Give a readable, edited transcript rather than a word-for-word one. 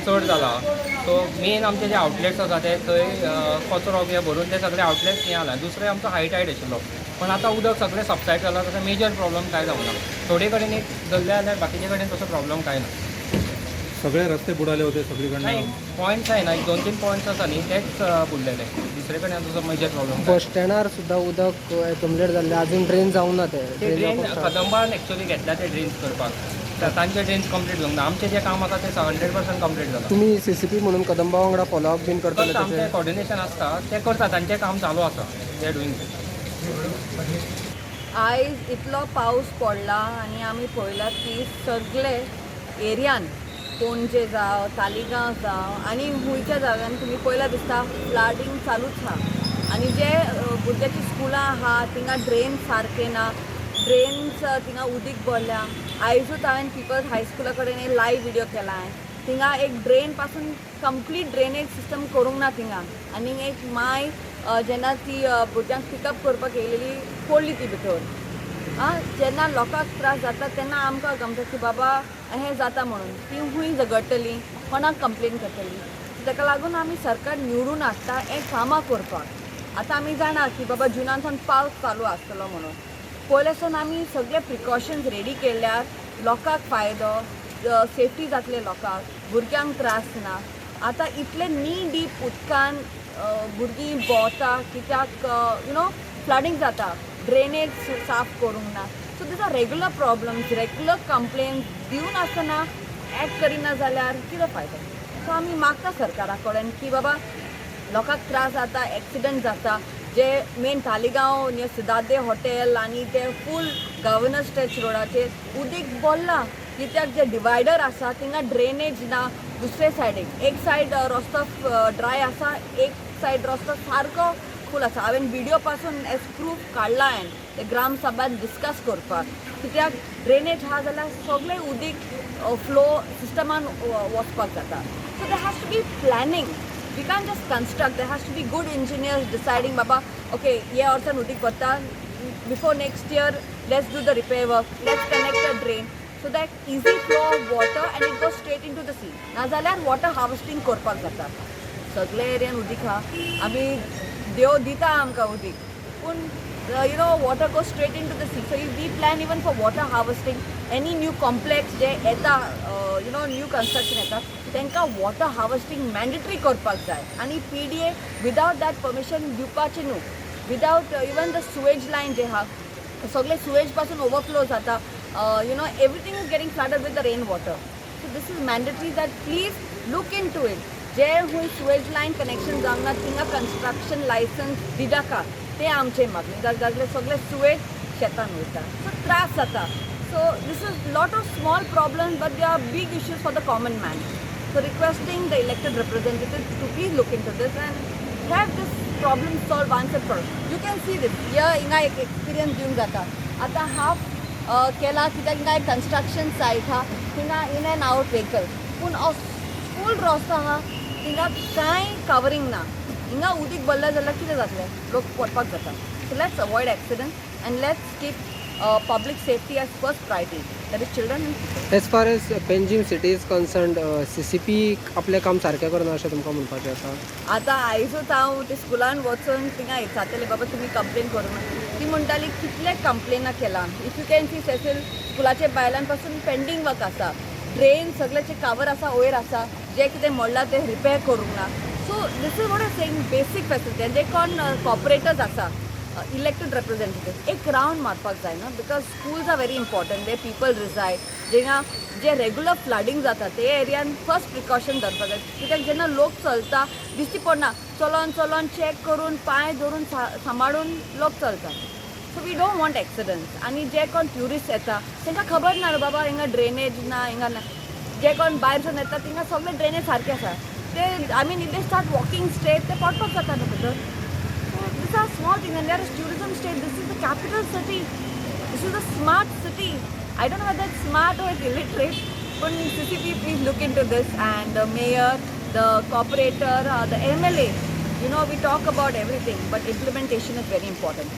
चड जाला. So main आमचे जे आउटलेट्स आसा ते थंय कचरो बी भरून ते सगळे आउटलेट्स हें जाला. दुसरें, आमचो हाय टायड आशिल्लो, पण आतां उदक सगळें सबसायड जाला. तसो मेजर प्रॉब्लम कांय जावना. थोडे कडेन एक धरले जाल्यार बाकीचे कडेन तसो प्रॉब्लम कांय ना. सगळे रस्ते बुडाले होते सगळीकडनं. नाही, पॉयंट्स आहे ना, एक दोन तीन पॉयंट्स आसा न्ही, तेच बुडलेले. दुसरे कडेन तसो मेजर प्रॉब्लम. बस स्टँडार सुद्दां उदक एक्युमुलेट जाल्लें, अजून ड्रेन जावंक ना ते. ते ड्रेन कदंबान एक्चुअली घेतल्या ते ड्रेन्स करपाक. तर तांचे ड्रेन्स कंप्लीट जावंक ना. आमचें जें काम आसा तें 100% कंप्लीट जालां. तुमी सीसीपी म्हणून कदंबा वांगडा फॉलोअप बीन करतले? करता. आमचें तेचे कॉर्डिनेशन आसता, तें करता. तांचें काम चालू आसा, they doing. आयज इतलो पावस पडला आनी आमी पळयला की सगळे एरियान, पणजे जावं, तालिगांव जावं आनी खुंयच्या जाग्यान तुमी पळयला दिसता, फ्लडिंग चालूच आहा. आनी जे भुरग्याची स्कुलां आहा थिंगा ड्रेन सारके ना, ड्रेन्स थिंगा उदीक भरल्या. आयजूच हांवें पिपल्स हायस्कुला कडेन एक लायव्ह विडियो केला हांवें. थिंगा एक ड्रेन पासून कंप्लीट ड्रेनेज सिस्टम करूंक ना थिंगा आनी एक माय जेन्ना ती भुरग्यांक पिकअप करपाक येयलेली, पडली ती भितर. आं, जेन्ना लोकांक त्रास जाता तेन्ना आमकां गमता की बाबा हें जाता म्हणून. ती खूंय झगडटलीं, कोणाक कंप्लेन करतलीं? ताका लागून आमी सरकार निवडून हाडटा हें कामां करपाक. आतां आमी जाणा की बाबा जुनान सावन पावस चालू आसतलो म्हणून पयले सावन आमी सगळे प्रिकॉशन्स रेडी केल्यार लोकांक फायदो, सेफ्टी जातले लोकांक, भुरग्यांक त्रास ना. आतां इतले नी डीप उदकान भुरगीं भोंवता कित्याक you know flooding जाता, ड्रेनेज साफ करूंक ना. So these are regular problems, regular complain दिवन आसतना एक्ट करिना जाल्यार कितें फायदो? सो आमी मागता सरकारा कडेन की बाबा लोकांक त्रास जाता, एक्सिडंट जाता. जे मेन तालिगांव नियर सिदादे हॉटेल आनी ते फूल गव्हर्नर स्ट्रेच रोडाचेर उदीक भरलां, कित्याक जे डिवायडर आसा थिंगा ड्रेनेज ना. दुसरे सायडीक एक सायड रस्तो ड्राय आसा, एक सायड रस्तो सारको फूल आसा. हांवें विडियो पासून एज प्रूफ काडला हांवें ते ग्राम सभान डिस्कस करपाक, कित्याक ड्रेनेज आहा जाल्यार सगळें उदीक फ्लो सिस्टमान वचपाक जाता. So there has to be planning. We can't just construct. There has to be good engineers deciding, Baba, okay, हे वर्सान उदीक वता, before next year let's do the repair work, let's connect the drain so that easy flow of water and it goes straight into the sea. नाजाल्यार water harvesting करपाक जाता. सगळे एरियान उदीक आहा. आमी देव दिता आमकां उदीक, पूण water go straight into the sea. So if we plan even for water harvesting, any new complex जे येता, you know new construction येता, तांकां वॉटर हार्वेस्टिंग मॅन्डेटरी करपाक जाय आनी पीडीए विदावट that permission दिवपाचें न्हू. Without even the sewage line जे आहा, सगळे सुवेज पासून ओवरफ्लो जाता. Everything is getting flooded with the rain water. So this is mandatory that please look into it. जे खूंय सुवेज लायन कनेक्शन जावंक ना थिंगा कन्स्ट्रक्शन लायसन्स दिनाका, ते आमचें मागणें. जाल्यार सगळे सुवेज शेतान वयता, सो त्रास जाता. So this is lot of small problems, but they are big issues for the common man. So requesting the elected representative to please look into this and have this problem solved once and for all. You can see this. Here हिंगा एक experience दिवंक जाता. आतां half केला कित्याक हिंगा एक construction site आहा, थिंगा इन एंड आवट व्हेकल, पूण फूल रस्तो आहा, थिंगा कांय कवरींग ना. हिंगा उदीक भरलें जाल्यार कितें जातलें? लोक पडपाक जाता. So let's avoid accident and let's keep public safety as first priority, that is children and people. As far as Panjim city is concerned, CCP आपलें काम सारकें करना अशें तुमकां म्हणपाचें आसा? आतां आयजूच हांव ते स्कुलान वचून थिंगा विचारतलें, बाबा तुमी कंप्लेन करूं ना. ती म्हणटाली कितले कंप्लेनां केलां. If you can see, Cecil स्कुलाचे बायलां पासून पेंडींग वर्क आसा. ड्रेन सगळ्याचे कवर आसा, वयर आसा, जे कितें मोडलां तें रिपेर करूंक ना. So this is what I saying, basic facility. आनी जे कोण कॉर्पोरेटर्स आसा, इलेक्टेड रिप्रेझेंटेटिव्ह, एक रावंड मारपाक जाय न्हू, because schools are very important where people reside. जेन्ना जे रेगुलर फ्लडिंग जाता ते एरियान फर्स्ट प्रिकॉशन धरपाक जाय, कित्याक जेन्ना लोक चलता दिश्टी पडना, चलोन चलोन चॅक करून पांय धरून सांबाळून लोक चलता. So we don't want accidents. आनी जे कोण ट्युरिस्ट येता तांकां खबर ना रे बाबा हिंगा ड्रेनेज ना, हिंगा ना. जे कोण भायर सून येता थिंगा सगळे ड्रेनेज सारके आसा ते, I mean, if they start walking straight, ते पडपाक जाता न्हू भितर. So these are small things, and there is tourism state. This is the capital city. This is a smart city. I don't know whether it's smart or it's illiterate, but CCP, please look into this, and the mayor, the corporator, the MLA. We talk about everything, but implementation is very important.